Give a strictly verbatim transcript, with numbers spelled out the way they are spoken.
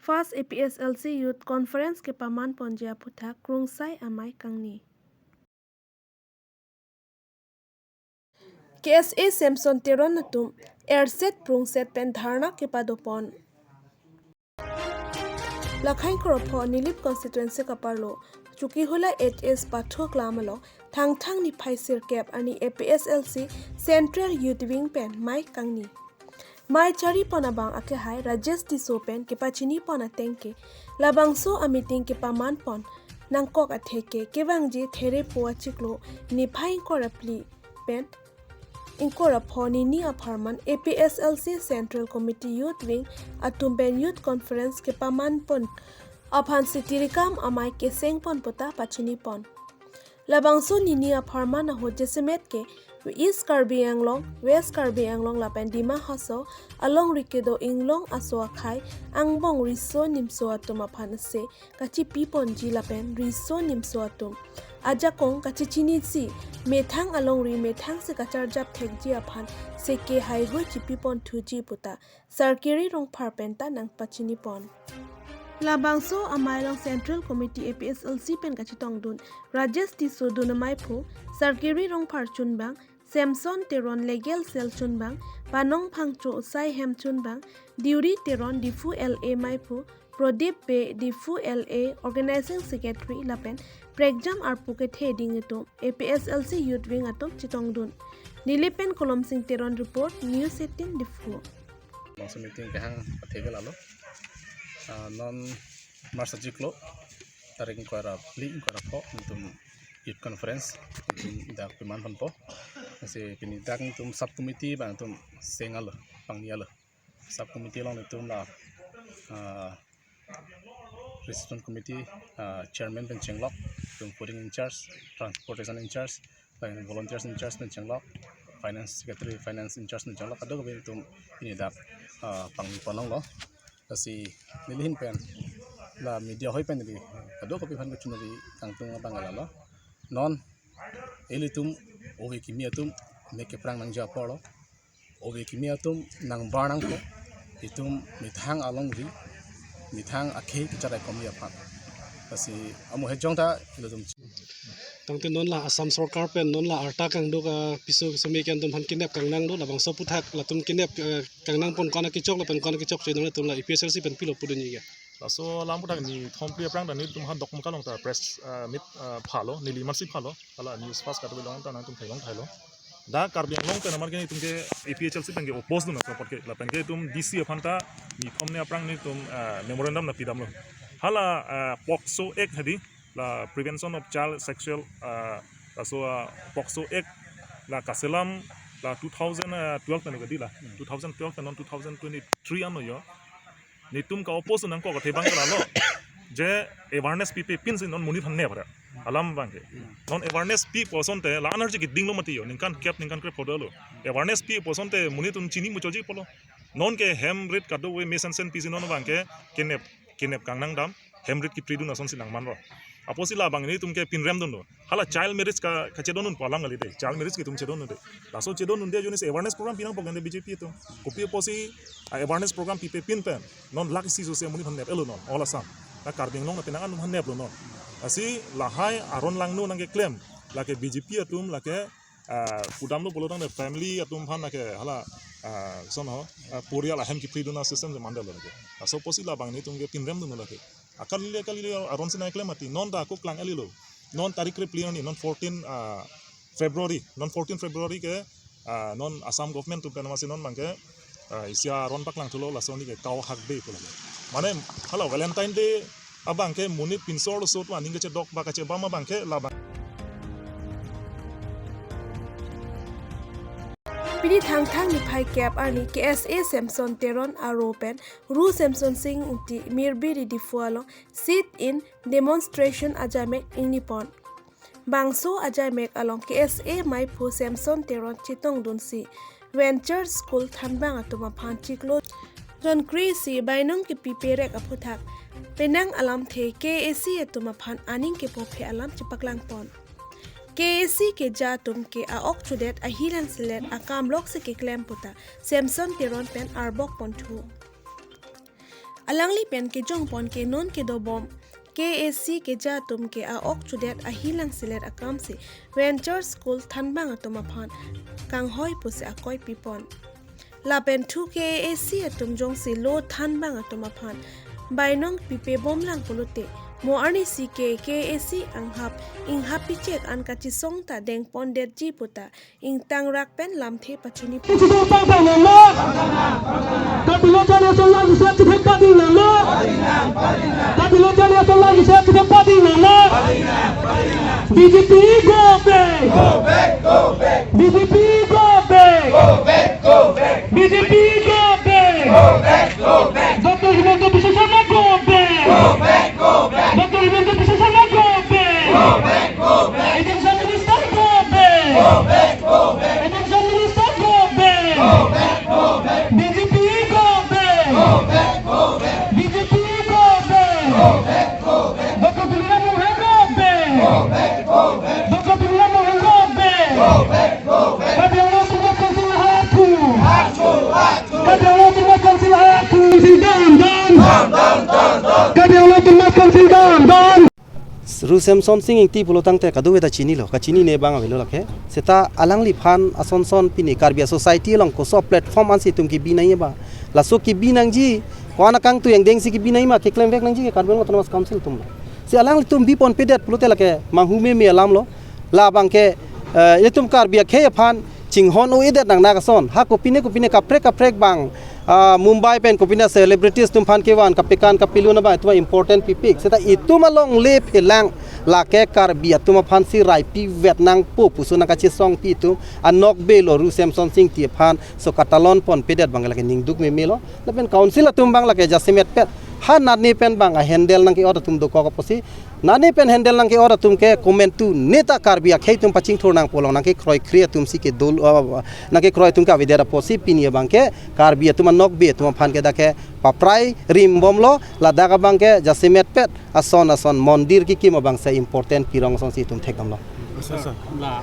First A P S L C Youth Conference kepaman ponji aphuthak Krungsai amei kangni. K S A Samson Teron atum erset prungset pen dharna kepadopon. Lakhai krepho Nilip constituency kaparlo Chokihola H S Pathu Klam along Thangthang niphai sirkep arni A P S L C Central Youth Wing pen mei kangni. Mei charipon abang akehai Rajesh Tisso pen kepachinipon ateng ke labangso a meeting kepamanpon nangkok atheke kevangji Therepo achiklo niphai ingkoi ra phli pen ingkoi ra pho nini apharman A P S L C Central Committee Youth Wing atum pen Youth Conference kepamanpon aphan si tirikam amei kesengpon puta pachinipon. Labangso nini apharman ahut jasemet ke East Karbi Anglong, West Karbi Anglong lapen Dima Hasao alongri kedo inglong aso akhei angbong riso nimso atum aphan se kachipiponji lapen riso nimso atum ajakong kachichinisi methang alongri methang si kacharjap thekji aphan seke haihui chipiponthuji puta Sarkiri Rongphar penta nangpachinipon. Labangso amei along Central Committee A P S L C pen kachetongdun Rajesh Tisso dun ameiphu, Sarkiri Rongphar chunbang, Samson Teron Legal Cell chunbang, Panong Phangcho Osai Hem chunbang, Deuri Teron Diphu L A meiphu, Prodip Bey Diphu L A Organizing Secretary lapen prekjam arpu kethe ding atum A P S L C Youth Wing atum chetongdun. Nilip pen Kolomsing Teron report, News eighteen Diphu. Bangso meeting kehang atheke lalo. Ah, non March achiklo, tarik ingkoi ra phli ingkoi ra pho, nelitum Youth Conference, nelitum dak pemanponpo. Lasi pini dak nelitum sub committee abang nelitum seng alo, pangni alo. Sub committee along nelitum la, ah, reception committee, ah, chairman pen chenglok, nelitum fooding in charge, transportation in charge, lapen volunteers in charge pen chenglok, finance secretary, finance in charge pen chenglok, kadokave nelitum pini dak, ah, pangni ponlonglo. Lasi neli ahin pen, la media hoi pen neli kadokave aphan kachinari kangtung abang lalo. Non ilitum ove kimi atum mek keprang nangji apor lo. Ove kimi atum nangbar nangkok, itum methang alongri, methang akhei kecharaikomji aphan. Lasi amu hejong ta ilitum. Tangte non la Assam sorkar pen non la arta kangduk apiso kesome ke-en atum aphan kenep kangnang do, labangso aphuthak latum kenep, eh, kangnangpon ko-an akechok lapen ko-an akechokche nangtum la A P S L C pen pilo pudunji ke. Laso alam aphuthak nithom phli aphrang ta nelitum ha Dokmoka along ta press, eh, meet, eh, phalo, neli amatsi phalo, hala news fast kadokave along ta nangtum theklong thailo. Dak Karbi Anglong pen amat ke nelitum ke A P H L C pen ke oppose dun aso apot ke, lapen ke itum D C aphan ta nithom ne aphrang nelitum, eh, memorandum nangpidamlo. Hala, eh, POCSO Act hadi, la Prevention of Child Sexual, eh, laso, eh, POCSO Act la kaselam la two thousand twelve pen kadi la, two thousand twelve pen non two thousand twenty-three ano yo. Nelitum ka-oppose nangkok athe abang ke lalo. Je awareness pipe pinsi non monit aphan nep ra alam abang ke. Non awareness pipo asonte la energy ke dinglo mati yo. Ningkan kep ningkan krepho dolo. Awareness pipo asonte monit atum chini muchotji apotlo. Non ke hem rit kadokave mesensen pisi non abang ke kenep, kenep kangnang dam. Hem rit kipridun asonsi nangmanlo. Apotsi labang nelitum ke pinrem dunlo. Hala child marriage ka, kachedondunpo alam kali de. Child marriage ke itum chedondunde. Laso chedondunde ajoinesi awareness program pinangpo kende B J P atum. Kopi apotsi, ah, awareness program pipe pin pen non lakh isi sose monit aphan nep-etlo non, all Assam. La Karbi Anglong na penang an aphan neplo non. Lasi lahai aron langno nangkeklem, lake B J P atum, lake, ah, pudamlo pulo tangte family atum aphan lake hala, ah, son ho, ah, porial ahem kipridun asystem je mandetlo lake. Laso apotsi labang nelitum ke pinrem dunlo lake. Akalile akalile aron si nangkeklem mati. Non ta ako klang-etlo. Non tarik krephli arni, non fourteen, ah, February, non fourteen February ke, ah, non Assam government atum pen amatsi non abang ke, ah, isi aron paklangthulo, laso arni ke Cow Hug Day pulo. Mane hala Valentine Day abang ke monit pinso arloso atum aning kachedok ba kachebam abang ke labang. Pini Thangthang niphai kep arni K S A Samson Teron aro pen Ru Samson Sing Ingti Mirbiri Diphu along sit-in demonstration ajaimek ingnipon. Bangso ajaimek along K S A meiphu Samson Teron chetongdunsi Venture School thanbang atum aphan chiklo jonkri isi bainong kepi perek aphuthak penang alamthe K A C atum aphan aning kepophe alam chepaklangpon. K A C keja atum ke a-ok chudet ahilang selet akam loksi keklem puta Samson Teron pen arbokponthu. Alangli pen kejongpon ke non kedobom K A A C keja atum ke a-ok chudet ahi langselet akamsi Venture School Thanbang atum aphan kanghoi pusi akoi pipon. Lapen thu K A A C atum jongsi lo Thanbang atum aphan bainong pipebomlang pulote mo arnisi ke K A A C anghap inghap pichek an kachisong ta dengpondetji puta ingtangrak pen lamthe pachini. Chithek pangtang nanglo. Karbi Lo Charli Asong Lal Joseph chithek pading nanglo. Karbi Lo Charli Asong Lal Joseph chithek pading nanglo. B J P go back. B J P go back. B J P go back. Doctor Himanta Biswa Sarma go back. Doctor Himanta Biswa Sarma go back. Education Minister go back. Education Minister go back. B J P go back. B J P go back. Doctor Tuliram Ronghang go back. Doctor Tuliram Ronghang go back. Karbi Anglong Autonomous Council hatu. Karbi Anglong Autonomous Council hatu. Council down, down. Karbi Anglong Autonomous Council down, down. Ru Semsonsing Ingti pulo tangte kadokave ta chinilo, kachinine abang avelo lake. Seta alangliphan asonson pini Karbi a-society along koso platform ansi itum kebi nangji ba. Laso kebi nangji, ko-an akangtui angdengsi kebi nangji ma keklemvek nangji ke Karbi Anglong Autonomous Council atumlo. Si alanglitum biponpedet pulote lake manghu meme alamlo. Labang ke, eh, itum Karbi akhei aphan chinghon-o-edet nangnak ason. Ha kopine kopine kaprek kaprek abang, ah, Mumbai pen kopine celebrities atum aphan kevan kapekan kapelun abang itum important pipik. Seta itum alongle phelang lake Karbi atum aphansi raipi vet nangpo pusi nangkachesongpi atum anokbe lo Ru Semsonsing Ingti aphan so katalon ponpedet abang lake ningduk memelo. Lapen council atum abang lake jasemetpet ha nane pen abang a-handle nangke-ot atum dokok apotsi nane pen handle nangke-ot atum ke komantu neta Karbi akhei atum pachingthur nangpo along nangkekroikre atumsi kedolo, ah, nangkekroi atum ke avedet apotsi pini abang ke Karbi atum anokbe atum aphan ke dak ke paprai rimbomlo, ladak abang ke jasemetpet ason ason mondir kekim abang si important pirong asonsi itum thekdamlo. Sir, la